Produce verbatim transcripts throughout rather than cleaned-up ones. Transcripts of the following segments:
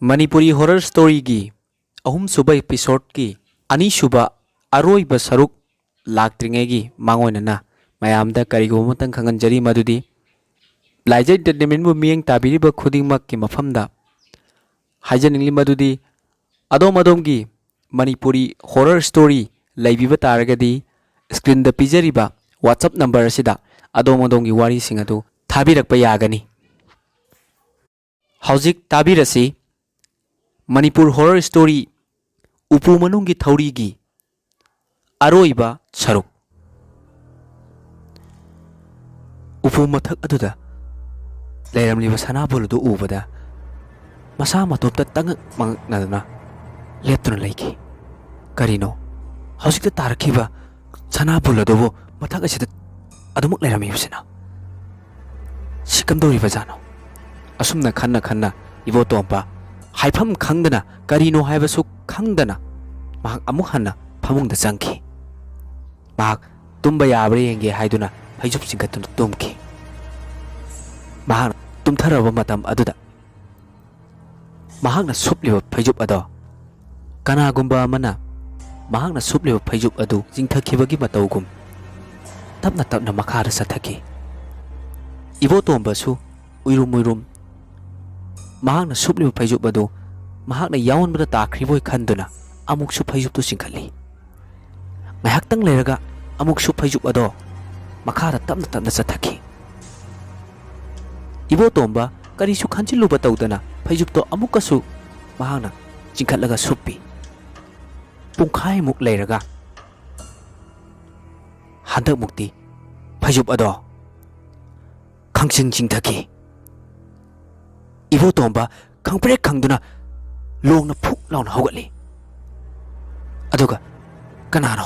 Manipuri horror ꯁ꯭ꯇꯣꯔꯤꯒꯤ ꯑꯍꯨꯝꯁꯨꯕ ꯏꯄꯤꯁꯣꯗꯀꯤ ꯑꯅꯤꯁꯨꯕ ꯑꯔꯣꯏꯕ ꯁꯔꯨꯛ ꯂꯥꯛꯇ꯭ꯔꯤꯉꯩꯒꯤ ꯃꯥꯡꯑꯣꯏꯅꯅ ꯃꯌꯥꯝꯗ ꯀꯔꯤꯒꯨꯝꯕ ꯑꯃꯇꯪ ꯈꯪꯍꯟꯖꯔꯤ, ꯃꯗꯨꯗꯤ ꯂꯥꯏꯖ ꯏꯟꯇꯔꯇꯦꯟꯃꯦꯟꯕꯨ ꯃꯤꯠꯌꯦꯡ ꯇꯥꯕꯤꯔꯤꯕ ꯈꯨꯗꯤꯡꯃꯛꯀꯤ ꯃꯐꯝꯗ ꯍꯥꯏꯖꯅꯤꯡꯂꯤ ꯃꯗꯨꯗꯤ ꯑꯗꯣꯝ ꯑꯗꯣꯝꯒꯤ ꯃꯅꯤꯄꯨꯔꯤ ꯍꯣꯔꯔ ꯁ꯭ꯇꯣꯔꯤ ꯂꯩꯕꯤꯕ ꯇꯥꯔꯒꯗꯤ ꯁ꯭ꯀ꯭ꯔꯤꯟꯗ ꯄꯤꯖꯔꯤꯕ ꯋꯥꯆꯞ ꯅꯝꯕꯔ ꯑꯁꯤꯗ ꯑꯗꯣꯝ ꯑꯗꯣꯝꯒꯤ ꯋꯥꯔꯤꯁꯤꯡ ꯑꯗꯨ ꯊꯥꯕꯤꯔꯛꯄ ꯌꯥꯒꯅꯤ꯫ ꯍꯧꯖꯤꯛ ꯇꯥꯕꯤꯔꯁꯤ ꯃꯅꯤꯄꯨꯔ ꯍꯣꯔꯔ ꯁ꯭ꯇꯣꯔꯤ ꯎꯄꯨ ꯃꯅꯨꯡꯒꯤ ꯊꯧꯔꯤꯒꯤ ꯑꯔꯣꯏꯕ ꯁꯔꯨꯛ꯫ ꯎꯄꯨ ꯃꯊꯛ ꯑꯗꯨꯗ ꯂꯩꯔꯝꯂꯤꯕ ꯁꯅꯥꯕꯨꯜ ꯑꯗꯨ ꯎꯕꯗ ꯃꯁꯥ ꯃꯇꯣꯝꯇ ꯇꯉꯛ ꯃꯉꯛꯅꯗꯨꯅ ꯂꯦꯞꯇꯨꯅ ꯂꯩꯈꯤ꯫ ꯀꯔꯤꯅꯣ ꯍꯧꯖꯤꯛꯇ ꯇꯥꯔꯛꯈꯤꯕ ꯁꯅꯥꯕꯨꯜ ꯑꯗꯨꯕꯨ ꯃꯊꯛ ꯑꯁꯤꯗ ꯑꯗꯨꯃꯛ ꯂꯩꯔꯝꯃꯤꯕꯁꯤꯅ? ꯁꯤ ꯀꯝꯗꯧꯔꯤꯕꯖꯥꯠꯅꯣ? ꯑꯁꯨꯝꯅ ꯈꯟꯅ ꯈꯟꯅ ꯏꯕꯣꯇꯣꯝꯕ ꯍꯥꯏꯐꯝ ꯈꯪꯗꯅ, ꯀꯔꯤꯅꯣ ꯍꯥꯏꯕꯁꯨ ꯈꯪꯗꯅ ꯃꯍꯥꯛ ꯑꯃꯨꯛ ꯍꯟꯅ ꯐꯃꯨꯡꯗ ꯆꯪꯈꯤ꯫ ꯃꯍꯥꯛ ꯇꯨꯝꯕ ꯌꯥꯕ꯭ꯔꯥ ꯌꯦꯡꯒꯦ ꯍꯥꯏꯗꯨꯅ ꯐꯩꯖꯨꯞ ꯆꯤꯡꯈꯠꯇꯨꯅ ꯇꯨꯝꯈꯤ꯫ ꯃꯍꯥꯛꯅ ꯇꯨꯝꯊꯔꯕ ꯃꯇꯝ ꯑꯗꯨꯗ ꯃꯍꯥꯛꯅ ꯁꯨꯞꯂꯤꯕ ꯐꯩꯖꯨꯞ ꯑꯗꯣ ꯀꯅꯥꯒꯨꯝꯕ ꯑꯃꯅ ꯃꯍꯥꯛꯅ ꯁꯨꯞꯂꯤꯕ ꯐꯩꯖꯨꯞ ꯑꯗꯨ ꯆꯤꯡꯊꯈꯤꯕꯒꯤ ꯃꯇꯧꯒꯨꯝ ꯇꯞꯅ ꯇꯞꯅ ꯃꯈꯥꯗ ꯆꯠꯊꯈꯤ꯫ ꯏꯕꯣꯇꯣꯝꯕꯁꯨ ꯎꯏꯔꯨꯝ ꯎꯏꯔꯨꯝ ꯃꯍꯥꯛꯅ ꯁꯨꯞꯂꯤꯕ ꯐꯩꯖꯨꯞ ꯑꯗꯨ ꯃꯍꯥꯛꯅ ꯌꯥꯑꯣꯟꯕꯗ ꯇꯥꯈ꯭ꯔꯤꯕꯣꯏ ꯈꯟꯗꯨꯅ ꯑꯃꯨꯛꯁꯨ ꯐꯩꯖꯨꯞꯇꯨ ꯆꯤꯡꯈꯠꯂꯤ꯫ ꯉꯥꯏꯍꯥꯛꯇꯪ ꯂꯩꯔꯒ ꯑꯃꯨꯛꯁꯨ ꯐꯩꯖꯨꯞ ꯑꯗꯣ ꯃꯈꯥꯗ ꯇꯞꯅ ꯇꯞꯅ ꯆꯠꯊꯈꯤ꯫ ꯏꯕꯣꯇꯣꯝꯕ ꯀꯔꯤꯁꯨ ꯈꯟꯖꯤꯜꯂꯨꯕ ꯇꯧꯗꯅ ꯐꯩꯖꯨꯞꯇꯣ ꯑꯃꯨꯛꯀꯁꯨ ꯃꯍꯥꯛꯅ ꯆꯤꯡꯈꯠꯂꯒ ꯁꯨꯞꯄꯤ꯫ ꯄꯨꯡꯈꯥꯏꯃꯨꯛ ꯂꯩꯔꯒ ꯍꯟꯗꯛꯃꯨꯛꯇꯤ ꯐꯩꯖꯨꯞ ꯑꯗꯣ ꯈꯪꯆꯤꯡ ꯆꯤꯡꯊꯈꯤ꯫ ꯏꯕꯣꯇꯣꯝꯕ ꯈꯪꯄ꯭ꯔꯦꯛ ꯈꯪꯗꯨꯅ ꯂꯣꯡꯅ ꯐꯨꯛ ꯂꯥꯎꯅ ꯍꯧꯒꯠꯂꯤ꯫ ꯑꯗꯨꯒ "ꯀꯅꯥꯅꯣ?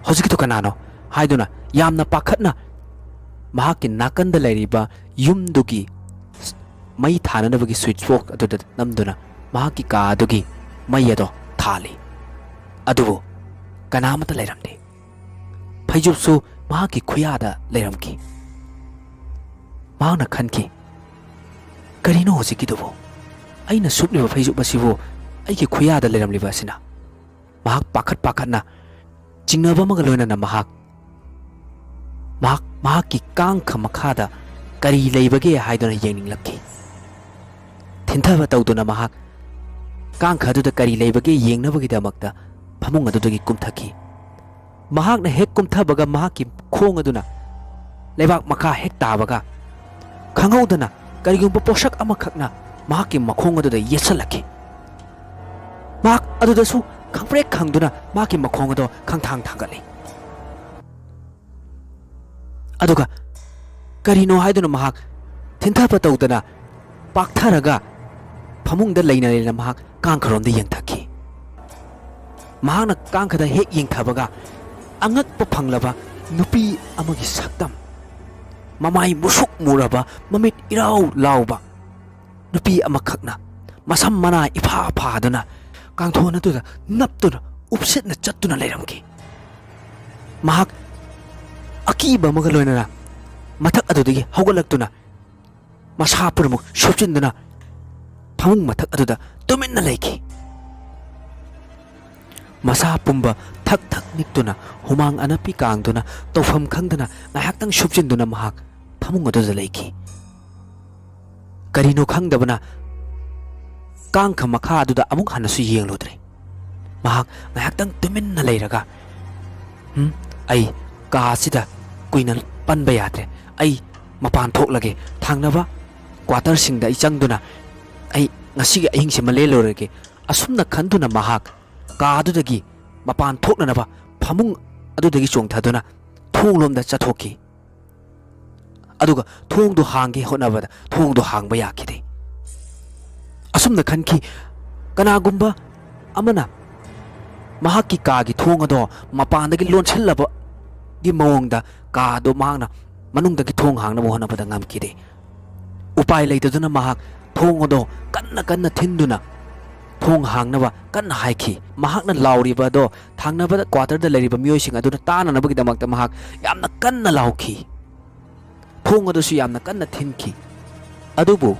ꯍꯧꯖꯤꯛꯀꯤꯗꯣ ꯀꯅꯥꯅꯣ?" ꯍꯥꯏꯗꯨꯅ ꯌꯥꯝꯅ ꯄꯥꯈꯠꯅ ꯃꯍꯥꯛꯀꯤ ꯅꯥꯀꯟꯗ ꯂꯩꯔꯤꯕ ꯌꯨꯝꯗꯨꯒꯤ ꯃꯩ ꯊꯥꯅꯅꯕꯒꯤ ꯁ꯭ꯋꯤꯆ ꯕꯣꯛꯁ ꯑꯗꯨꯗ ꯅꯝꯗꯨꯅ ꯃꯍꯥꯛꯀꯤ ꯀꯥ ꯑꯗꯨꯒꯤ ꯃꯩ ꯑꯗꯣ ꯊꯥꯜꯂꯤ꯫ ꯑꯗꯨꯕꯨ ꯀꯅꯥ ꯑꯃꯠꯇ ꯂꯩꯔꯝꯗꯦ꯫ ꯐꯩꯖꯨꯞꯁꯨ ꯃꯍꯥꯛꯀꯤ ꯈꯨꯌꯥꯗ ꯂꯩꯔꯝꯈꯤ꯫ ꯃꯍꯥꯛꯅ ꯈꯟꯈꯤ, "ꯀꯔꯤꯅꯣ ꯍꯧꯖꯤꯛꯀꯤꯗꯨꯕꯨ? ꯑꯩꯅ ꯁꯨꯞꯂꯤꯕ ꯐꯩꯖꯨꯞ ꯑꯁꯤꯕꯨ ꯑꯩꯒꯤ ꯈꯨꯌꯥꯗ ꯂꯩꯔꯝꯂꯤꯕ ꯑꯁꯤꯅ? ꯃꯍꯥꯛ ꯄꯥꯈꯠ ꯄꯥꯈꯠꯅ ꯆꯤꯡꯅꯕ ꯑꯃꯒ ꯂꯣꯏꯅꯅ ꯃꯍꯥꯛ, ꯃꯍꯥꯛ ꯃꯍꯥꯛꯀꯤ ꯀꯥꯡꯈ ꯃꯈꯥꯗ ꯀꯔꯤ ꯂꯩꯕꯒꯦ ꯍꯥꯏꯗꯨꯅ ꯌꯦꯡꯅꯤꯡꯂꯛꯈꯤ꯫ ꯊꯤꯟꯊꯕ ꯇꯧꯗꯨꯅ ꯃꯍꯥꯛ ꯀꯥꯡꯈ ꯑꯗꯨꯗ ꯀꯔꯤ ꯂꯩꯕꯒꯦ ꯌꯦꯡꯅꯕꯒꯤꯗꯃꯛꯇ ꯐꯃꯨꯡ ꯑꯗꯨꯗꯒꯤ ꯀꯨꯝꯊꯈꯤ꯫ ꯃꯍꯥꯛꯅ ꯍꯦꯛ ꯀꯨꯝꯊꯕꯒ ꯃꯍꯥꯛꯀꯤ ꯈꯣꯡ ꯑꯗꯨꯅ ꯂꯩꯕꯥꯛ ꯃꯈꯥ ꯍꯦꯛ ꯇꯥꯕꯒ, ꯈꯪꯍꯧꯗꯅ ꯀꯔꯤꯒꯨꯝꯕ ꯄꯣꯠꯁꯛ ꯑꯃꯈꯛꯅ ꯃꯍꯥꯛꯀꯤ ꯃꯈꯣꯡ ꯑꯗꯨꯗ ꯌꯦꯠꯁꯜꯂꯛꯈꯤ꯫ ꯃꯍꯥꯛ ꯑꯗꯨꯗꯁꯨ ꯈꯪꯄ꯭ꯔꯦꯛ ꯈꯪꯗꯨꯅ ꯃꯍꯥꯛꯀꯤ ꯃꯈꯣꯡ ꯑꯗꯣ ꯈꯪꯊꯥꯡ ꯊꯥꯡꯒꯠꯂꯤ꯫ ꯑꯗꯨꯒ ꯀꯔꯤꯅꯣ ꯍꯥꯏꯗꯨꯅ ꯃꯍꯥꯛ ꯊꯤꯟꯊꯕ ꯇꯧꯗꯅ ꯄꯥꯛꯊꯔꯒ ꯐꯃꯨꯡꯗ ꯂꯩꯅ ꯂꯩꯅ ꯃꯍꯥꯛ ꯀꯥꯡꯈꯔꯣꯝꯗ ꯌꯦꯡꯊꯈꯤ꯫ ꯃꯍꯥꯛꯅ ꯀꯥꯡꯈꯗ ꯍꯦꯛ ꯌꯦꯡꯊꯕꯒ, ꯑꯉꯛꯄ ꯐꯪꯂꯕ ꯅꯨꯄꯤ ꯑꯃꯒꯤ ꯁꯛꯇꯝ, ꯃꯃꯥꯏ ꯃꯨꯁꯨꯛ ꯃꯨꯔꯕ, ꯃꯃꯤꯠ ꯏꯔꯥꯎ ꯂꯥꯎꯕ ꯅꯨꯄꯤ ꯑꯃꯈꯛꯅ ꯃꯁꯝ ꯃꯅꯥ ꯏꯐꯥ ꯐꯥꯗꯨꯅ ꯀꯥꯡꯊꯣꯟ ꯑꯗꯨꯗ ꯅꯞꯇꯨꯅ ꯎꯞꯁꯤꯠꯅ ꯆꯠꯇꯨꯅ ꯂꯩꯔꯝꯈꯤ꯫ ꯃꯍꯥꯛ ꯑꯀꯤꯕ ꯑꯃꯒ ꯂꯣꯏꯅꯅ ꯃꯊꯛ ꯑꯗꯨꯗꯒꯤ ꯍꯧꯒꯠꯂꯛꯇꯨꯅ ꯃꯁꯥ ꯄꯨꯝꯅꯃꯛ ꯁꯨꯞꯆꯤꯟꯗꯨꯅ ꯐꯃꯨꯡ ꯃꯊꯛ ꯑꯗꯨꯗ ꯇꯨꯃꯤꯟꯅ ꯂꯩꯈꯤ꯫ ꯃꯁꯥ ꯄꯨꯝꯕ ꯊꯛ ꯊꯛ ꯅꯤꯛꯇꯨꯅ, ꯍꯨꯃꯥꯡ ꯑꯅꯞꯄꯤ ꯀꯥꯡꯗꯨꯅ, ꯇꯧꯐꯝ ꯈꯪꯗꯅ ꯉꯥꯏꯍꯥꯛꯇꯪ ꯁꯨꯞꯆꯤꯟꯗꯨꯅ ꯃꯍꯥꯛ ꯐꯃꯨꯡ ꯑꯗꯨꯗ ꯂꯩꯈꯤ꯫ ꯀꯔꯤꯅꯣ ꯈꯪꯗꯕꯅ ꯀꯥꯡꯈ ꯃꯈꯥ ꯑꯗꯨꯗ ꯑꯃꯨꯛ ꯍꯟꯅꯁꯨ ꯌꯦꯡꯂꯨꯗ꯭ꯔꯦ꯫ ꯃꯍꯥꯛ ꯉꯥꯏꯍꯥꯛꯇꯪ ꯇꯨꯃꯤꯟꯅ ꯂꯩꯔꯒ, "ꯍꯝ, ꯑꯩ ꯀꯥ ꯑꯁꯤꯗ ꯀꯨꯏꯅ ꯄꯟꯕ ꯌꯥꯗ꯭ꯔꯦ꯫ ꯑꯩ ꯃꯄꯥꯟ ꯊꯣꯛꯂꯒꯦ꯫ ꯊꯪꯅꯕ ꯀ꯭ꯋꯥꯇꯔꯁꯤꯡꯗ ꯑꯩ ꯆꯪꯗꯨꯅ ꯑꯩ ꯉꯁꯤꯒꯤ ꯑꯍꯤꯡꯁꯤꯃ ꯂꯦꯜꯂꯨꯔꯒꯦ"꯫ ꯑꯁꯨꯝꯅ ꯈꯟꯗꯨꯅ ꯃꯍꯥꯛ ꯀꯥ ꯑꯗꯨꯗꯒꯤ ꯃꯄꯥꯟ ꯊꯣꯛꯅꯅꯕ ꯐꯃꯨꯡ ꯑꯗꯨꯗꯒꯤ ꯆꯣꯡꯊꯗꯨꯅ ꯊꯣꯡꯂꯣꯝꯗ ꯆꯠꯊꯣꯛꯈꯤ꯫ ꯑꯗꯨꯒ ꯊꯣꯡꯗꯨ ꯍꯥꯡꯒꯦ ꯍꯣꯠꯅꯕꯗ ꯊꯣꯡꯗꯨ ꯍꯥꯡꯕ ꯌꯥꯈꯤꯗꯦ꯫ ꯑꯁꯨꯝꯅ ꯈꯟꯈꯤ, ꯀꯅꯥꯒꯨꯝꯕ ꯑꯃꯅ ꯃꯍꯥꯛꯀꯤ ꯀꯥꯒꯤ ꯊꯣꯡ ꯑꯗꯣ ꯃꯄꯥꯟꯗꯒꯤ ꯂꯣꯟꯁꯤꯜꯂꯕꯒꯤ ꯃꯑꯣꯡꯗ ꯀꯥ ꯑꯗꯣ ꯃꯍꯥꯛꯅ ꯃꯅꯨꯡꯗꯒꯤ ꯊꯣꯡ ꯍꯥꯡꯅꯕ ꯍꯣꯠꯅꯕꯗ ꯉꯝꯈꯤꯗꯦ꯫ ꯎꯄꯥꯏ ꯂꯩꯇꯗꯨꯅ ꯃꯍꯥꯛ ꯊꯣꯡ ꯑꯗꯣ ꯀꯟꯅ ꯀꯟꯅ ꯊꯤꯟꯗꯨꯅ ꯊꯣꯡ ꯍꯥꯡꯅꯕ ꯀꯟꯅ ꯍꯥꯏꯈꯤ꯫ ꯃꯍꯥꯛꯅ ꯂꯥꯎꯔꯤꯕ ꯑꯗꯣ ꯊꯪꯅꯕꯗ ꯀ꯭ꯋꯥꯇꯔꯗ ꯂꯩꯔꯤꯕ ꯃꯤꯑꯣꯏꯁꯤꯡ ꯑꯗꯨꯅ ꯇꯥꯅꯅꯕꯒꯤꯗꯃꯛꯇ ꯃꯍꯥꯛ ꯌꯥꯝꯅ ꯀꯟꯅ ꯂꯥꯎꯈꯤ꯫ ꯊꯣꯡ ꯑꯗꯨꯁꯨ ꯌꯥꯝꯅ ꯀꯟꯅ ꯊꯤꯟꯈꯤ꯫ ꯑꯗꯨꯕꯨ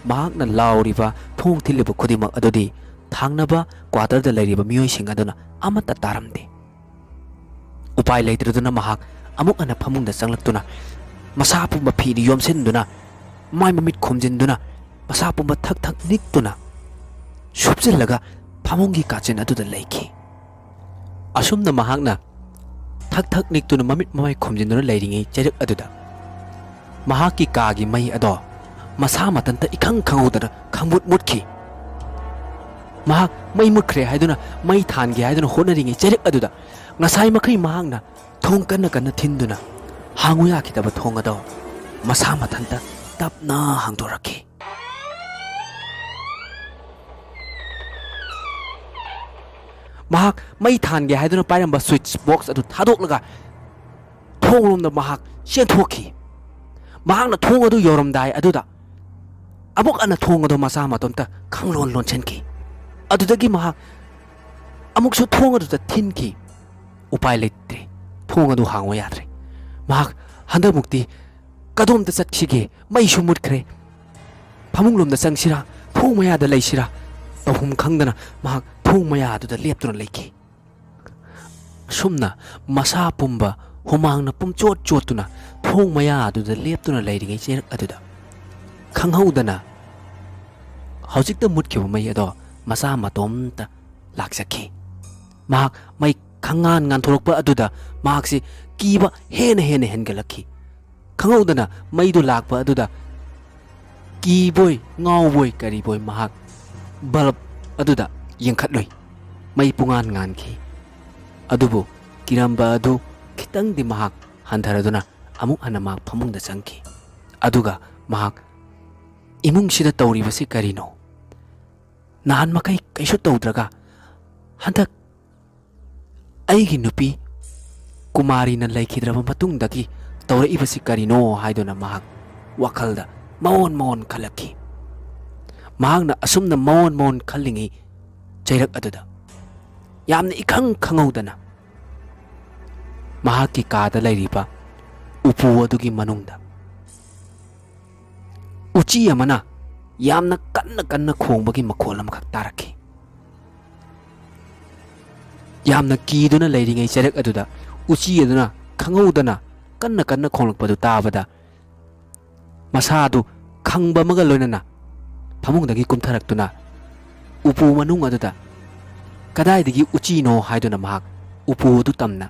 ꯃꯍꯥꯛꯅ ꯂꯥꯎꯔꯤꯕ, ꯊꯣꯡ ꯊꯤꯜꯂꯤꯕ ꯈꯨꯗꯤꯡꯃꯛ ꯑꯗꯨꯗꯤ ꯊꯪꯅꯕ ꯀ꯭ꯋꯥꯇꯔꯗ ꯂꯩꯔꯤꯕ ꯃꯤꯑꯣꯏꯁꯤꯡ ꯑꯗꯨꯅ ꯑꯃꯠꯇ ꯇꯥꯔꯝꯗꯦ꯫ ꯎꯄꯥꯏ ꯂꯩꯇ꯭ꯔꯗꯨꯅ ꯃꯍꯥꯛ ꯑꯃꯨꯛ ꯍꯟꯅ ꯐꯃꯨꯡꯗ ꯆꯪꯂꯛꯇꯨꯅ, ꯃꯁꯥ ꯄꯨꯝꯕ ꯐꯤꯅ ꯌꯣꯝꯁꯤꯟꯗꯨꯅ, ꯃꯥꯏ ꯃꯃꯤꯠ ꯈꯨꯝꯖꯤꯟꯗꯨꯅ, ꯃꯁꯥ ꯄꯨꯝꯕ ꯊꯛ ꯊꯛ ꯅꯤꯛꯇꯨꯅ ꯁꯨꯞꯆꯤꯜꯂꯒ ꯐꯃꯨꯡꯒꯤ ꯀꯥꯆꯤꯟ ꯑꯗꯨꯗ ꯂꯩꯈꯤ꯫ ꯑꯁꯨꯝꯅ ꯃꯍꯥꯛꯅ ꯊꯛ ꯊꯛ ꯅꯤꯛꯇꯨꯅ ꯃꯃꯤꯠ ꯃꯃꯥꯏ ꯈꯨꯝꯖꯤꯟꯗꯨꯅ ꯂꯩꯔꯤꯉꯩ ꯆꯩꯔꯛ ꯑꯗꯨꯗ ꯃꯍꯥꯛꯀꯤ ꯀꯥꯒꯤ ꯃꯩ ꯑꯗꯣ ꯃꯁꯥ ꯃꯊꯟꯇ ꯏꯈꯪ ꯈꯪꯍꯧꯗꯅ ꯈꯪꯃꯨꯠ ꯃꯨꯠꯈꯤ꯫ ꯃꯍꯥꯛ ꯃꯩ ꯃꯨꯠꯈ꯭ꯔꯦ ꯍꯥꯏꯗꯨꯅ, ꯃꯩ ꯊꯥꯟꯒꯦ ꯍꯥꯏꯗꯨꯅ ꯍꯣꯠꯅꯔꯤꯉꯩ ꯆꯩꯔꯛ ꯑꯗꯨꯗ ꯉꯁꯥꯏ ꯃꯈꯩ ꯃꯍꯥꯛꯅ ꯊꯣꯡ ꯀꯟꯅ ꯀꯟꯅ ꯊꯤꯟꯗꯨꯅ ꯍꯥꯡꯉꯨ ꯌꯥꯈꯤꯗꯕ ꯊꯣꯡ ꯑꯗꯣ ꯃꯁꯥ ꯃꯊꯟꯇ ꯇꯞꯅ ꯍꯥꯡꯗꯣꯔꯛꯈꯤ꯫ ꯃꯍꯥꯛ ꯃꯩ ꯊꯥꯟꯒꯦ ꯍꯥꯏꯗꯨꯅ ꯄꯥꯏꯔꯝꯕ ꯁ꯭ꯋꯤꯆ ꯕꯣꯛꯁ ꯑꯗꯨ ꯊꯥꯗꯣꯛꯂꯒ ꯊꯣꯡꯂꯣꯝꯗ ꯃꯍꯥꯛ ꯆꯦꯟꯊꯣꯛꯈꯤ꯫ ꯃꯍꯥꯛꯅ ꯊꯣꯡ ꯑꯗꯨ ꯌꯧꯔꯝꯗꯥꯏ ꯑꯗꯨꯗ ꯑꯃꯨꯛ ꯍꯟꯅ ꯊꯣꯡ ꯑꯗꯨ ꯃꯁꯥ ꯃꯇꯣꯝꯇ ꯈꯪꯂꯣꯟ ꯂꯣꯟꯁꯤꯟꯈꯤ꯫ ꯑꯗꯨꯗꯒꯤ ꯃꯍꯥꯛ ꯑꯃꯨꯛꯁꯨ ꯊꯣꯡ ꯑꯗꯨꯗ ꯊꯤꯟꯈꯤ꯫ ꯎꯄꯥꯏ ꯂꯩꯇ꯭ꯔꯦ꯫ ꯊꯣꯡ ꯑꯗꯨ ꯍꯥꯡꯕ ꯌꯥꯗ꯭ꯔꯦ꯫ ꯃꯍꯥꯛ ꯍꯟꯗꯛꯃꯨꯛꯇꯤ ꯀꯗꯣꯝꯗ ꯆꯠꯁꯤꯒꯦ? ꯃꯩꯁꯨ ꯃꯨꯠꯈ꯭ꯔꯦ꯫ ꯐꯃꯨꯡꯂꯣꯝꯗ ꯆꯪꯁꯤꯔꯥ, ꯊꯣꯡ ꯃꯌꯥꯗ ꯂꯩꯁꯤꯔꯥ? ꯇꯧꯐꯝ ꯈꯪꯗꯅ ꯃꯍꯥꯛ ꯊꯣꯡ ꯃꯌꯥꯗꯨꯗ ꯂꯦꯞꯇꯨꯅ ꯂꯩꯈꯤ꯫ ꯑꯁꯨꯝꯅ ꯃꯁꯥ ꯄꯨꯝꯕ ꯍꯨꯃꯥꯡꯅ ꯄꯨꯝꯆꯣꯠ ꯆꯣꯠꯇꯨꯅ ꯊꯣꯡ ꯃꯌꯥ ꯑꯗꯨꯗ ꯂꯦꯞꯇꯨꯅ ꯂꯩꯔꯤꯉꯩ ꯆꯩꯔꯛ ꯑꯗꯨꯗ ꯈꯪꯍꯧꯗꯅ ꯍꯧꯖꯤꯛꯇ ꯃꯨꯠꯈꯤꯕ ꯃꯩ ꯑꯗꯣ ꯃꯁꯥ ꯃꯇꯣꯝꯇ ꯂꯥꯛꯆꯈꯤ꯫ ꯃꯍꯥꯛ ꯃꯩ ꯈꯪꯉꯥꯟ ꯉꯥꯟꯊꯣꯔꯛꯄ ꯑꯗꯨꯗ ꯃꯍꯥꯛꯁꯤ ꯀꯤꯕ ꯍꯦꯟꯅ ꯍꯦꯟꯅ ꯍꯦꯟꯒꯠꯂꯛꯈꯤ꯫ ꯈꯪꯍꯧꯗꯅ ꯃꯩꯗꯨ ꯂꯥꯛꯄ ꯑꯗꯨꯗ ꯀꯤꯕꯣꯏ ꯉꯥꯎꯕꯣꯏ ꯀꯔꯤꯕꯣꯏ ꯃꯍꯥꯛ ꯕꯜꯕ ꯑꯗꯨꯗ ꯌꯦꯡꯈꯠꯂꯨꯏ꯫ ꯃꯩ ꯄꯨꯡꯉꯥꯟ ꯉꯥꯟꯈꯤ꯫ ꯑꯗꯨꯕꯨ ꯀꯤꯔꯝꯕ ꯑꯗꯨ ꯈꯤꯇꯪꯗꯤ ꯃꯍꯥꯛ ꯍꯟꯊꯔꯗꯨꯅ ꯑꯃꯨꯛ ꯍꯟꯅ ꯃꯍꯥꯛ ꯐꯃꯨꯡꯗ ꯆꯪꯈꯤ꯫ ꯑꯗꯨꯒ ꯃꯍꯥꯛ "ꯏꯃꯨꯡꯁꯤꯗ ꯇꯧꯔꯤꯕꯁꯤ ꯀꯔꯤꯅꯣ? ꯅꯍꯥꯟ ꯃꯈꯩ ꯀꯩꯁꯨ ꯇꯧꯗ꯭ꯔꯒ ꯍꯟꯗꯛ ꯑꯩꯒꯤ ꯅꯨꯄꯤ ꯀꯨꯃꯥꯔꯤꯅ ꯂꯩꯈꯤꯗ꯭ꯔꯕ ꯃꯇꯨꯡꯗꯒꯤ ꯇꯧꯔꯛꯏꯕꯁꯤ ꯀꯔꯤꯅꯣ?" ꯍꯥꯏꯗꯨꯅ ꯃꯍꯥꯛ ꯋꯥꯈꯜꯗ ꯃꯑꯣꯟ ꯃꯑꯣꯟ ꯈꯜꯂꯛꯈꯤ꯫ ꯃꯍꯥꯛꯅ ꯑꯁꯨꯝꯅ ꯃꯑꯣꯟ ꯃꯑꯣꯟ ꯈꯜꯂꯤꯉꯩ ꯆꯩꯔꯛ ꯑꯗꯨꯗ ꯌꯥꯝꯅ ꯏꯈꯪ ꯈꯪꯍꯧꯗꯅ ꯃꯍꯥꯛꯀꯤ ꯀꯥꯗ ꯂꯩꯔꯤꯕ ꯎꯄꯨ ꯑꯗꯨꯒꯤ ꯃꯅꯨꯡꯗ ꯎꯆꯤ ꯑꯃꯅ ꯌꯥꯝꯅ ꯀꯟꯅ ꯀꯟꯅ ꯈꯣꯡꯕꯒꯤ ꯃꯈꯣꯜ ꯑꯃꯈꯛ ꯇꯥꯔꯛꯈꯤ꯫ ꯌꯥꯝꯅ ꯀꯤꯗꯨꯅ ꯂꯩꯔꯤꯉꯩ ꯆꯩꯔꯛ ꯑꯗꯨꯗ ꯎꯆꯤ ꯑꯗꯨꯅ ꯈꯪꯍꯧꯗꯅ ꯀꯟꯅ ꯀꯟꯅ ꯈꯣꯡꯂꯛꯄꯗꯨ ꯇꯥꯕꯗ, ꯃꯁꯥ ꯑꯗꯨ ꯈꯪꯕ ꯑꯃꯒ ꯂꯣꯏꯅꯅ ꯐꯃꯨꯡꯗꯒꯤ ꯀꯨꯝꯊꯔꯛꯇꯨꯅ ꯎꯄꯨ ꯃꯅꯨꯡ ꯑꯗꯨꯗ ꯀꯗꯥꯏꯗꯒꯤ ꯎꯆꯤꯅꯣ ꯍꯥꯏꯗꯨꯅ ꯃꯍꯥꯛ ꯎꯄꯨ ꯑꯗꯨ ꯇꯝꯅ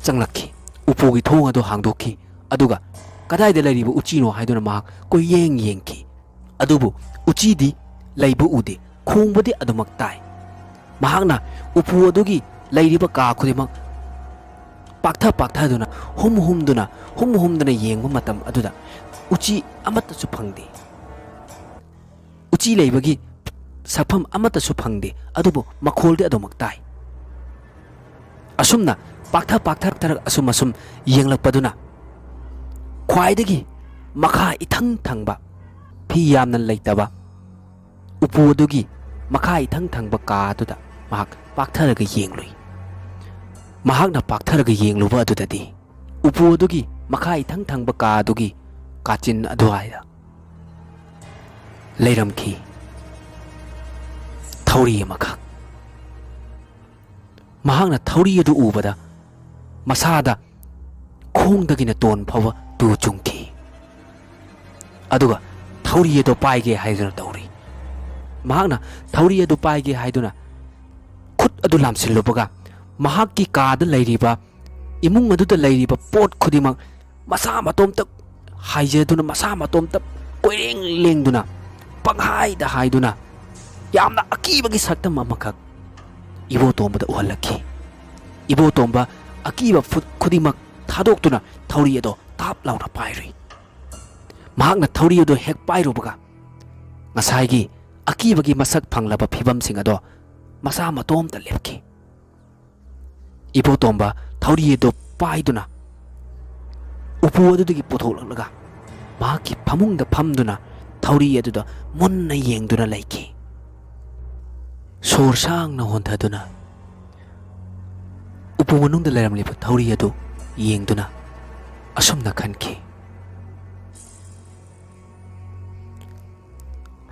ꯆꯪꯂꯛꯈꯤ꯫ ꯎꯄꯨꯒꯤ ꯊꯣꯡ ꯑꯗꯨ ꯍꯥꯡꯗꯣꯛꯈꯤ꯫ ꯑꯗꯨꯒ ꯀꯗꯥꯏꯗ ꯂꯩꯔꯤꯕ ꯎꯆꯤꯅꯣ ꯍꯥꯏꯗꯨꯅ ꯃꯍꯥꯛ ꯀꯣꯏꯌꯦꯡ ꯌꯦꯡꯈꯤ꯫ ꯑꯗꯨꯕꯨ ꯎꯆꯤꯗꯤ ꯂꯩꯕ ꯎꯗꯦ꯫ ꯈꯣꯡꯕꯗꯤ ꯑꯗꯨꯃꯛ ꯇꯥꯏ꯫ ꯃꯍꯥꯛꯅ ꯎꯄꯨ ꯑꯗꯨꯒꯤ ꯂꯩꯔꯤꯕ ꯀꯥ ꯈꯨꯗꯤꯡꯃꯛ ꯄꯥꯛꯊ ꯄꯥꯛꯊꯗꯨꯅ, ꯍꯨꯝ ꯍꯨꯝꯗꯨꯅ, ꯍꯨꯝ ꯍꯨꯝꯗꯨꯅ ꯌꯦꯡꯕ ꯃꯇꯝ ꯑꯗꯨꯗ ꯎꯆꯤ ꯑꯃꯠꯇꯁꯨ ꯐꯪꯗꯦ꯫ ꯎꯆꯤ ꯂꯩꯕꯒꯤ ꯁꯛꯐꯝ ꯑꯃꯠꯇꯁꯨ ꯐꯪꯗꯦ, ꯑꯗꯨꯕꯨ ꯃꯈꯣꯜꯗꯤ ꯑꯗꯨꯃꯛ ꯇꯥꯏ꯫ ꯑꯁꯨꯝꯅ ꯄꯥꯛꯊ ꯄꯥꯛꯊꯔꯛ ꯑꯁꯨꯝ ꯑꯁꯨꯝ ꯌꯦꯡꯂꯛꯄꯗꯨꯅ ꯈ꯭ꯋꯥꯏꯗꯒꯤ ꯃꯈꯥ ꯏꯊꯪ ꯊꯪꯕ, ꯐꯤ ꯌꯥꯝꯅ ꯂꯩꯇꯕ ꯎꯄꯨ ꯑꯗꯨꯒꯤ ꯃꯈꯥ ꯏꯊꯪ ꯊꯪꯕ ꯀꯥ ꯑꯗꯨꯗ ꯃꯍꯥꯛ ꯄꯥꯛꯊꯔꯒ ꯌꯦꯡꯂꯨꯏ꯫ ꯃꯍꯥꯛꯅ ꯄꯥꯛꯊꯔꯒ ꯌꯦꯡꯂꯨꯕ ꯑꯗꯨꯗꯗꯤ ꯎꯄꯨ ꯑꯗꯨꯒꯤ ꯃꯈꯥ ꯏꯊꯪ ꯊꯪꯕ ꯀꯥ ꯑꯗꯨꯒꯤ ꯀꯥꯆꯤꯟ ꯑꯗꯨꯋꯥꯏꯗ ꯂꯩꯔꯝꯈꯤ ꯊꯧꯔꯤ ꯑꯃꯈꯛ꯫ ꯃꯍꯥꯛꯅ ꯊꯧꯔꯤ ꯑꯗꯨ ꯎꯕꯗ ꯃꯁꯥꯗ ꯈꯣꯡꯗꯒꯤꯅ ꯇꯣꯟ ꯐꯥꯎꯕ ꯇꯨ ꯆꯨꯡꯈꯤ꯫ ꯑꯗꯨꯒ ꯊꯧꯔꯤ ꯑꯗꯨ ꯄꯥꯏꯒꯦ ꯍꯥꯏꯗꯨꯅ ꯇꯧꯔꯤ꯫ ꯃꯍꯥꯛꯅ ꯊꯧꯔꯤ ꯑꯗꯨ ꯄꯥꯏꯒꯦ ꯍꯥꯏꯗꯨꯅ ꯈꯨꯠ ꯑꯗꯨ ꯂꯥꯝꯁꯤꯜꯂꯨꯕꯒ, ꯃꯍꯥꯛꯀꯤ ꯀꯥꯗ ꯂꯩꯔꯤꯕ, ꯏꯃꯨꯡ ꯑꯗꯨꯗ ꯂꯩꯔꯤꯕ ꯄꯣꯠ ꯈꯨꯗꯤꯡꯃꯛ ꯃꯁꯥ ꯃꯇꯣꯝꯇ ꯍꯥꯏꯖꯗꯨꯅ, ꯃꯁꯥ ꯃꯇꯣꯝꯇ ꯀꯣꯏꯔꯦꯡ ꯂꯦꯡꯗꯨꯅ, ꯄꯪꯍꯥꯏꯗ ꯍꯥꯏꯗꯨꯅ, ꯌꯥꯝꯅ ꯑꯀꯤꯕꯒꯤ ꯁꯛꯇꯝ ꯑꯃꯈꯛ ꯏꯕꯣꯇꯣꯝꯕꯗ ꯎꯍꯜꯂꯛꯈꯤ꯫ ꯏꯕꯣꯇꯣꯝꯕ ꯑꯀꯤꯕ ꯐꯨ-, ꯈꯨꯗꯤꯡꯃꯛ ꯊꯥꯗꯣꯛꯇꯨꯅ ꯊꯧꯔꯤ ꯑꯗꯨ ꯇꯥꯞ ꯂꯥꯎꯅ ꯄꯥꯏꯔꯨꯏ꯫ ꯃꯍꯥꯛꯅ ꯊꯧꯔꯤ ꯑꯗꯨ ꯍꯦꯛ ꯄꯥꯏꯔꯨꯕꯒ, ꯉꯁꯥꯏꯒꯤ ꯑꯀꯤꯕꯒꯤ ꯃꯁꯛ ꯐꯪꯂꯕ ꯐꯤꯕꯝꯁꯤꯡ ꯑꯗꯣ ꯃꯁꯥ ꯃꯇꯣꯝꯇ ꯂꯦꯞꯈꯤ꯫ ꯏꯕꯣꯇꯣꯝꯕ ꯊꯧꯔꯤ ꯑꯗꯨ ꯄꯥꯏꯗꯨꯅ ꯎꯄꯨ ꯑꯗꯨꯗꯒꯤ ꯄꯨꯊꯣꯛꯂꯛꯂꯒ ꯃꯍꯥꯛꯀꯤ ꯐꯃꯨꯡꯗ ꯐꯝꯗꯨꯅ ꯊꯧꯔꯤ ꯑꯗꯨꯗ ꯃꯨꯟꯅ ꯌꯦꯡꯗꯨꯅ ꯂꯩꯈꯤ꯫ ꯁꯣꯔ ꯁꯥꯡꯅ ꯍꯣꯟꯊꯗꯨꯅ ꯎꯄꯨ ꯃꯅꯨꯡꯗ ꯂꯩꯔꯝꯂꯤꯕ ꯊꯧꯔꯤ ꯑꯗꯨ ꯌꯦꯡꯗꯨꯅ ꯑꯁꯨꯝꯅ ꯈꯟꯈꯤ,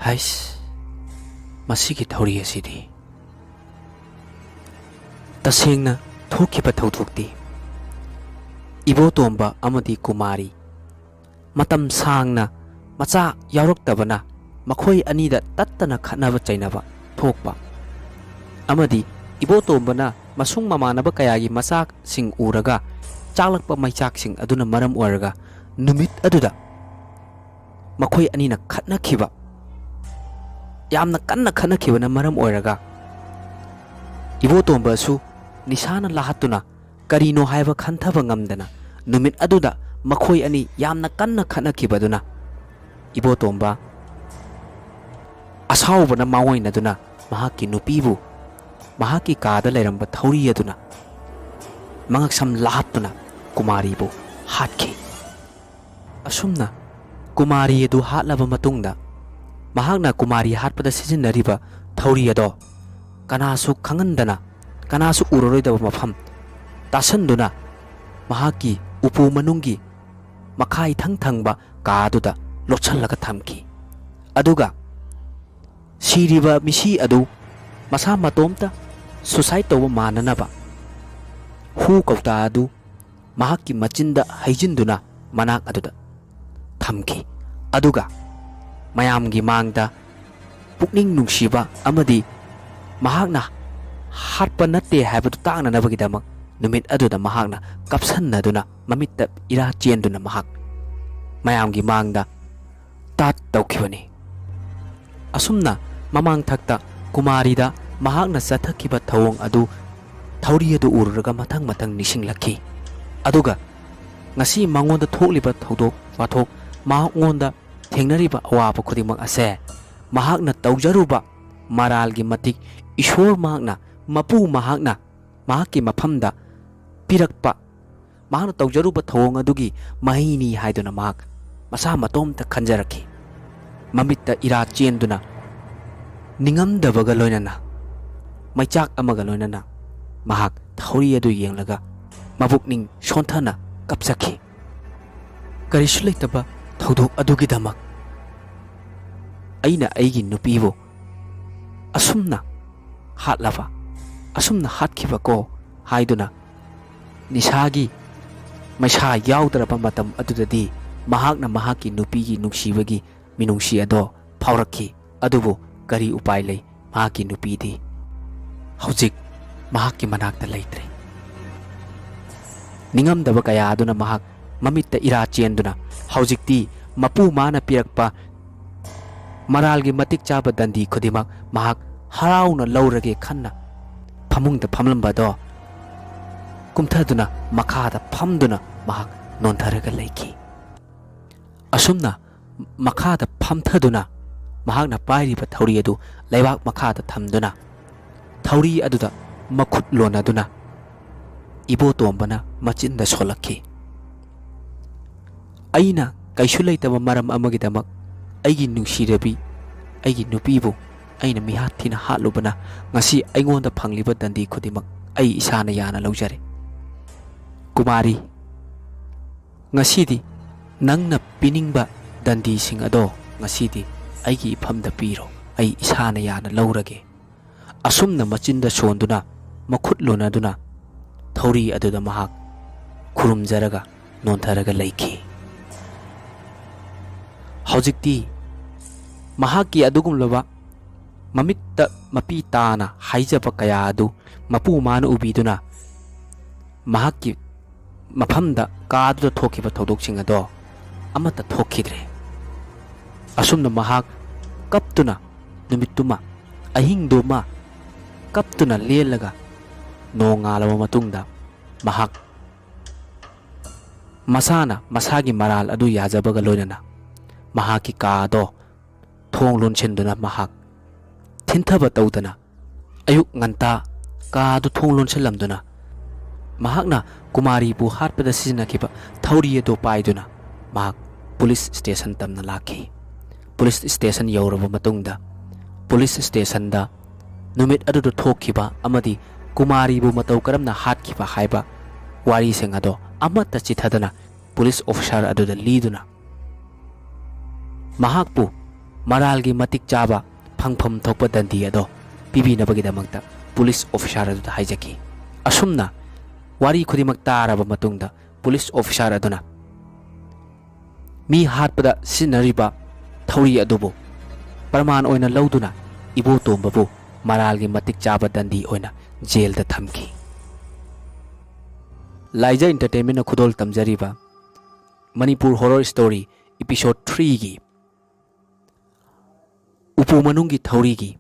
ꯍꯩꯁ, ꯃꯁꯤꯒꯤ ꯊꯧꯔꯤ ꯑꯁꯤꯗꯤ꯫ ꯇꯁꯦꯡꯅ ꯊꯣꯛꯈꯤꯕ ꯊꯧꯗꯣꯛꯇꯤ ꯏꯕꯣꯇꯣꯝꯕ ꯑꯃꯗꯤ ꯀꯨꯃꯥꯔꯤ ꯃꯇꯝ ꯁꯥꯡꯅ ꯃꯆꯥ ꯌꯥꯎꯔꯛꯇꯕꯅ ꯃꯈꯣꯏ ꯑꯅꯤꯗ ꯇꯠꯇꯅ ꯈꯠꯅꯕ ꯆꯩꯅꯕ ꯊꯣꯛꯄ ꯑꯃꯗꯤ ꯏꯕꯣꯇꯣꯝꯕꯅ ꯃꯁꯨꯡ ꯃꯃꯥꯟꯅꯕ ꯀꯌꯥꯒꯤ ꯃꯆꯥꯁꯤꯡ ꯎꯔꯒ ꯆꯥꯛꯂꯛꯄ ꯃꯩꯆꯥꯛꯁꯤꯡ ꯑꯗꯨꯅ ꯃꯔꯝ ꯑꯣꯏꯔꯒ ꯅꯨꯃꯤꯠ ꯑꯗꯨꯗ ꯃꯈꯣꯏ ꯑꯅꯤꯅ ꯈꯠꯅꯈꯤꯕ, ꯌꯥꯝꯅ ꯀꯟꯅ ꯈꯠꯅꯈꯤꯕꯅ ꯃꯔꯝ ꯑꯣꯏꯔꯒ ꯏꯕꯣꯇꯣꯝꯕꯁꯨ ꯅꯤꯁꯥꯅ ꯂꯥꯍꯠꯇꯨꯅ ꯀꯔꯤꯅꯣ ꯍꯥꯏꯕ ꯈꯟꯊꯕ ꯉꯝꯗꯅ ꯅꯨꯃꯤꯠ ꯑꯗꯨꯗ ꯃꯈꯣꯏ ꯑꯅꯤ ꯌꯥꯝꯅ ꯀꯟꯅ ꯈꯠꯅꯈꯤꯕꯗꯨꯅ ꯏꯕꯣꯇꯣꯝꯕ ꯑꯁꯥꯎꯕꯅ ꯃꯥꯡꯑꯣꯏꯅꯗꯨꯅ ꯃꯍꯥꯛꯀꯤ ꯅꯨꯄꯤꯕꯨ ꯃꯍꯥꯛꯀꯤ ꯀꯥꯗ ꯂꯩꯔꯝꯕ ꯊꯧꯔꯤ ꯑꯗꯨꯅ ꯃꯉꯛꯁꯝ ꯂꯥꯍꯠꯇꯨꯅ ꯀꯨꯃꯥꯔꯤꯕꯨ ꯍꯥꯠꯈꯤ꯫ ꯑꯁꯨꯝꯅ ꯀꯨꯃꯥꯔꯤ ꯑꯗꯨ ꯍꯥꯠꯂꯕ ꯃꯇꯨꯡꯗ ꯃꯍꯥꯛꯅ ꯀꯨꯃꯥꯔꯤ ꯍꯥꯠꯄꯗ ꯁꯤꯖꯤꯟꯅꯔꯤꯕ ꯊꯧꯔꯤ ꯑꯗꯣ ꯀꯅꯥꯁꯨ ꯈꯪꯍꯟꯗꯅ, ꯀꯅꯥꯁꯨ ꯎꯔꯔꯣꯏꯗꯕ ꯃꯐꯝ ꯇꯥꯁꯟꯗꯨꯅ ꯃꯍꯥꯛꯀꯤ ꯎꯄꯨ ꯃꯅꯨꯡꯒꯤ ꯃꯈꯥ ꯏꯊꯪ ꯊꯪꯕ ꯀꯥ ꯑꯗꯨꯗ ꯂꯣꯠꯁꯤꯜꯂꯒ ꯊꯝꯈꯤ꯫ ꯑꯗꯨꯒ ꯁꯤꯔꯤꯕ ꯃꯤꯁꯤ ꯑꯗꯨ ꯃꯁꯥ ꯃꯇꯣꯝꯇ suicide ꯇꯧꯕ ꯃꯥꯟꯅꯅꯕ ꯍꯨ ꯀꯧꯇꯥ ꯑꯗꯨ ꯃꯍꯥꯛꯀꯤ ꯃꯆꯤꯟꯗ ꯍꯩꯖꯤꯟꯗꯨꯅ ꯃꯅꯥꯛ ꯑꯗꯨꯗ ꯊꯝꯈꯤ꯫ ꯑꯗꯨꯒ ꯃꯌꯥꯝꯒꯤ ꯃꯥꯡꯗ ꯄꯨꯛꯅꯤꯡ ꯅꯨꯡꯁꯤꯕ ꯑꯃꯗꯤ ꯃꯍꯥꯛꯅ ꯍꯥꯠꯄ ꯅꯠꯇꯦ ꯍꯥꯏꯕꯗꯨ ꯇꯥꯛꯅꯅꯕꯒꯤꯗꯃꯛ ꯅꯨꯃꯤꯠ ꯑꯗꯨꯗ ꯃꯍꯥꯛꯅ ꯀꯞꯁꯟꯅꯗꯨꯅ ꯃꯃꯤꯠꯇ ꯏꯔꯥ ꯆꯦꯟꯗꯨꯅ ꯃꯍꯥꯛ ꯃꯌꯥꯝꯒꯤ ꯃꯥꯡꯗ ꯇꯥꯠ ꯇꯧꯈꯤꯕꯅꯤ꯫ ꯑꯁꯨꯝꯅ ꯃꯃꯥꯡꯊꯛꯇ ꯀꯨꯃꯥꯔꯤꯗ ꯃꯍꯥꯛꯅ ꯆꯠꯊꯈꯤꯕ ꯊꯧꯑꯣꯡ ꯑꯗꯨ ꯊꯧꯔꯤ ꯑꯗꯨ ꯎꯔꯨꯔꯒ ꯃꯊꯪ ꯃꯊꯪ ꯅꯤꯡꯁꯤꯡꯂꯛꯈꯤ꯫ ꯑꯗꯨꯒ ꯉꯁꯤ ꯃꯉꯣꯟꯗ ꯊꯣꯛꯂꯤꯕ ꯊꯧꯗꯣꯛ ꯋꯥꯊꯣꯛ, ꯃꯉꯣꯟꯗ ꯊꯦꯡꯅꯔꯤꯕ ꯑꯋꯥꯕ ꯈꯨꯗꯤꯡꯃꯛ ꯑꯁꯦ ꯃꯍꯥꯛꯅ ꯇꯧꯖꯔꯨꯕ ꯃꯔꯥꯜꯒꯤ ꯃꯇꯤꯛ ꯏꯁꯣꯔ ꯃꯍꯥꯛꯅ, ꯃꯄꯨ ꯃꯍꯥꯛꯅ ꯃꯍꯥꯛꯀꯤ ꯃꯐꯝꯗ ꯄꯤꯔꯛꯄ, ꯃꯍꯥꯛꯅ ꯇꯧꯖꯔꯨꯕ ꯊꯧꯑꯣꯡ ꯑꯗꯨꯒꯤ ꯃꯍꯩꯅꯤ ꯍꯥꯏꯗꯨꯅ ꯃꯍꯥꯛ ꯃꯁꯥ ꯃꯇꯣꯝꯇ ꯈꯟꯖꯔꯛꯈꯤ꯫ ꯃꯃꯤꯠꯇ ꯏꯔꯥ ꯆꯦꯟꯗꯨꯅ ꯅꯤꯡꯉꯝꯗꯕꯒ ꯂꯣꯏꯅꯅ ꯃꯩꯆꯥꯛ ꯑꯃꯒ ꯂꯣꯏꯅꯅ ꯃꯍꯥꯛ ꯊꯧꯔꯤ ꯑꯗꯨ ꯌꯦꯡꯂꯒ ꯃꯕꯨꯛꯅꯤꯡ ꯁꯣꯟꯊꯅ ꯀꯞꯆꯈꯤ꯫ ꯀꯔꯤꯁꯨ ꯂꯩꯇꯕ ꯊꯧꯗꯣꯛ ꯑꯗꯨꯒꯤꯗꯃꯛ ꯑꯩꯅ ꯑꯩꯒꯤ ꯅꯨꯄꯤꯕꯨ ꯑꯁꯨꯝꯅ ꯍꯥꯠꯂꯕ, ꯑꯁꯨꯝꯅ ꯍꯥꯠꯈꯤꯕꯀꯣ ꯍꯥꯏꯗꯨꯅ ꯅꯤꯁꯥꯒꯤ ꯃꯩꯁꯥ ꯌꯥꯎꯗ꯭ꯔꯕ ꯃꯇꯝ ꯑꯗꯨꯗꯗꯤ ꯃꯍꯥꯛꯅ ꯃꯍꯥꯛꯀꯤ ꯅꯨꯄꯤꯒꯤ ꯅꯨꯡꯁꯤꯕꯒꯤ ꯃꯤꯅꯨꯡꯁꯤ ꯑꯗꯣ ꯐꯥꯎꯔꯛꯈꯤ꯫ ꯑꯗꯨꯕꯨ ꯀꯔꯤ ꯎꯄꯥꯏ ꯂꯩ? ꯃꯍꯥꯛꯀꯤ ꯅꯨꯄꯤꯗꯤ ꯍꯧꯖꯤꯛ ꯃꯍꯥꯛꯀꯤ ꯃꯅꯥꯛꯇ ꯂꯩꯇ꯭ꯔꯦ꯫ ꯅꯤꯡꯉꯝꯗꯕ ꯀꯌꯥ ꯑꯗꯨꯅ ꯃꯍꯥꯛ ꯃꯃꯤꯠꯇ ꯏꯔꯥ ꯆꯦꯟꯗꯨꯅ ꯍꯧꯖꯤꯛꯇꯤ ꯃꯄꯨ ꯃꯥꯅ ꯄꯤꯔꯛꯄ ꯃꯔꯥꯜꯒꯤ ꯃꯇꯤꯛ ꯆꯥꯕ ꯗꯟꯗꯤ ꯈꯨꯗꯤꯡꯃꯛ ꯃꯍꯥꯛ ꯍꯔꯥꯎꯅ ꯂꯧꯔꯒꯦ ꯈꯟꯅ ꯐꯃꯨꯡꯗ ꯐꯝꯂꯝꯕꯗꯣ ꯀꯨꯝꯊꯗꯨꯅ ꯃꯈꯥꯗ ꯐꯝꯗꯨꯅ ꯃꯍꯥꯛ ꯅꯣꯟꯊꯔꯒ ꯂꯩꯈꯤ꯫ ꯑꯁꯨꯝꯅ ꯃꯈꯥꯗ ꯐꯝꯊꯗꯨꯅ ꯃꯍꯥꯛꯅ ꯄꯥꯏꯔꯤꯕ ꯊꯧꯔꯤ ꯑꯗꯨ ꯂꯩꯕꯥꯛ ꯃꯈꯥꯗ ꯊꯝꯗꯨꯅ ꯊꯧꯔꯤ ꯑꯗꯨꯗ ꯃꯈꯨꯠ ꯂꯣꯟꯅꯗꯨꯅ ꯏꯕꯣꯇꯣꯝꯕꯅ ꯃꯆꯤꯟꯗ ꯁꯣꯜꯂꯛꯈꯤ꯫ ꯑꯩꯅ ꯀꯩꯁꯨ ꯂꯩꯇꯕ ꯃꯔꯝ ꯑꯃꯒꯤꯗꯃꯛ ꯑꯩꯒꯤ ꯅꯨꯡꯁꯤꯔꯕꯤ, ꯑꯩꯒꯤ ꯅꯨꯄꯤꯕꯨ ꯑꯩꯅ ꯃꯤꯍꯥꯠ ꯊꯤꯅ ꯍꯥꯠꯂꯨꯕꯅ ꯉꯁꯤ ꯑꯩꯉꯣꯟꯗ ꯐꯪꯂꯤꯕ ꯗꯟꯗꯤ ꯈꯨꯗꯤꯡꯃꯛ ꯑꯩ ꯏꯁꯥꯅ ꯌꯥꯅ ꯂꯧꯖꯔꯦ꯫ ꯀꯨꯃꯥꯔꯤ, ꯉꯁꯤꯗꯤ ꯅꯪꯅ ꯄꯤꯅꯤꯡꯕ ꯗꯟꯗꯤꯁꯤꯡ ꯑꯗꯣ ꯉꯁꯤꯗꯤ ꯑꯩꯒꯤ ꯏꯐꯝꯗ ꯄꯤꯔꯣ, ꯑꯩ ꯏꯁꯥꯅ ꯌꯥꯅ ꯂꯧꯔꯒꯦ꯫ ꯑꯁꯨꯝꯅ ꯃꯆꯤꯟꯗ ꯁꯣꯟꯗꯨꯅ ꯃꯈꯨꯠ ꯂꯣꯟꯅꯗꯨꯅ ꯊꯧꯔꯤ ꯑꯗꯨꯗ ꯃꯍꯥꯛ ꯈꯨꯔꯨꯝꯖꯔꯒ ꯅꯣꯟꯊꯔꯒ ꯂꯩꯈꯤ꯫ ꯍꯧꯖꯤꯛꯇꯤ ꯃꯍꯥꯛꯀꯤ ꯑꯗꯨꯒꯨꯝꯂꯕ ꯃꯃꯤꯠꯇ ꯃꯄꯤ ꯇꯥꯅ ꯍꯥꯏꯖꯕ ꯀꯌꯥ ꯑꯗꯨ ꯃꯄꯨ ꯃꯥꯅ ꯎꯕꯤꯗꯨꯅ ꯃꯍꯥꯛꯀꯤ ꯃꯐꯝꯗ ꯀꯥꯗꯨꯗ ꯊꯣꯛꯈꯤꯕ ꯊꯧꯗꯣꯛꯁꯤꯡ ꯑꯗꯣ ꯑꯃꯠꯇ ꯊꯣꯛꯈꯤꯗ꯭ꯔꯦ꯫ ꯑꯁꯨꯝꯅ ꯃꯍꯥꯛ ꯀꯞꯇꯨꯅ ꯅꯨꯃꯤꯠꯇꯨꯃ ꯑꯍꯤꯡꯗꯨꯃ ꯀꯞꯇꯨꯅ ꯂꯦꯜꯂꯒ ꯅꯣꯡꯉꯥꯜꯂꯕ ꯃꯇꯨꯡꯗ ꯃꯍꯥꯛ ꯃꯁꯥꯅ ꯃꯁꯥꯒꯤ ꯃꯔꯥꯜ ꯑꯗꯨ ꯌꯥꯖꯕꯒ ꯂꯣꯏꯅꯅ ꯃꯍꯥꯛꯀꯤ ꯀꯥ ꯑꯗꯣ ꯊꯣꯡ ꯂꯣꯟꯁꯤꯟꯗꯨꯅ ꯃꯍꯥꯛ ꯊꯤꯟꯊꯕ ꯇꯧꯗꯅ ꯑꯌꯨꯛ ꯉꯟꯇꯥ ꯀꯥ ꯑꯗꯨ ꯊꯣꯡ ꯂꯣꯟꯁꯤꯜꯂꯝꯗꯨꯅ ꯃꯍꯥꯛꯅ ꯀꯨꯃꯥꯔꯤꯕꯨ ꯍꯥꯠꯄꯗ ꯁꯤꯖꯤꯟꯅꯈꯤꯕ ꯊꯧꯔꯤ ꯑꯗꯨ ꯄꯥꯏꯗꯨꯅ ꯃꯍꯥꯛ ꯄꯨꯂꯤꯁ ꯁ꯭ꯇꯦꯁꯟ ꯇꯝꯅ ꯂꯥꯛꯈꯤ꯫ ꯄꯨꯂꯤꯁ ꯁ꯭ꯇꯦꯁꯟ ꯌꯧꯔꯕ ꯃꯇꯨꯡꯗ ꯄꯨꯂꯤꯁ ꯁ꯭ꯇꯦꯁꯟꯗ ꯅꯨꯃꯤꯠ ꯑꯗꯨꯗ ꯊꯣꯛꯈꯤꯕ ꯑꯃꯗꯤ ꯀꯨꯃꯥꯔꯤꯕꯨ ꯃꯇꯧ ꯀꯔꯝꯅ ꯍꯥꯠꯈꯤꯕ ꯍꯥꯏꯕ ꯋꯥꯔꯤꯁꯤꯡ ꯑꯗꯣ ꯑꯃꯠꯇ ꯆꯤꯊꯗꯅ ꯄꯨꯂꯤꯁ ꯑꯣꯐꯤꯁꯥꯔ ꯑꯗꯨꯗ ꯂꯤꯗꯨꯅ ꯃꯍꯥꯛꯄꯨ ꯃꯔꯥꯜꯒꯤ ꯃꯇꯤꯛ ꯆꯥꯕ ꯐꯪꯐꯝ ꯊꯣꯛꯄ ꯗꯟꯗꯤ ꯑꯗꯣ ꯄꯤꯕꯤꯅꯕꯒꯤꯗꯃꯛꯇ ꯄꯨꯂꯤꯁ ꯑꯣꯐꯤꯁꯥꯔ ꯑꯗꯨꯗ ꯍꯥꯏꯖꯈꯤ꯫ ꯑꯁꯨꯝꯅ ꯋꯥꯔꯤ ꯈꯨꯗꯤꯡꯃꯛ ꯇꯥꯔꯕ ꯃꯇꯨꯡꯗ ꯄꯨꯂꯤꯁ ꯑꯣꯐꯤꯁꯥꯔ ꯑꯗꯨꯅ ꯃꯤ ꯍꯥꯠꯄꯗ ꯁꯤꯖꯤꯟꯅꯔꯤꯕ ꯊꯧꯔꯤ ꯑꯗꯨꯕꯨ ꯄ꯭ꯔꯃꯥꯟ ꯑꯣꯏꯅ ꯂꯧꯗꯨꯅ ꯏꯕꯣꯇꯣꯝꯕꯕꯨ ꯃꯔꯥꯜꯒꯤ ꯃꯇꯤꯛ ꯆꯥꯕ ꯗꯟꯗꯤ ꯑꯣꯏꯅ ꯖꯦꯜꯗ ꯊꯝꯈꯤ꯫ ꯂꯥꯏꯖ ꯏꯟꯇꯔꯇꯦꯟꯃꯦꯟꯅ ꯈꯨꯗꯣꯜ ꯇꯝꯖꯔꯤꯕ ꯃꯅꯤꯄꯨꯔ ꯍꯣꯔꯔ ꯁ꯭ꯇꯣꯔꯤ ꯏꯄꯤꯁꯣꯗ ꯊ꯭ꯔꯤꯒꯤ ꯎꯄꯨ ꯃꯅꯨꯡꯒꯤ ꯊꯧꯔꯤꯒꯤ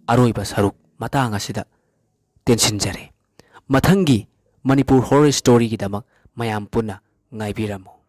ꯑꯔꯣꯏꯕ ꯁꯔꯨꯛ ꯃꯇꯥꯡ ꯑꯁꯤꯗ ꯇꯦꯟꯁꯤꯟꯖꯔꯦ꯫ ꯃꯊꯪꯒꯤ ꯃꯅꯤꯄꯨꯔ ꯍꯣꯔꯔ ꯁ꯭ꯇꯣꯔꯤꯒꯤꯗꯃꯛ ꯃꯌꯥꯝ ꯄꯨꯟꯅ ꯉꯥꯏꯕꯤꯔꯝꯃꯨ꯫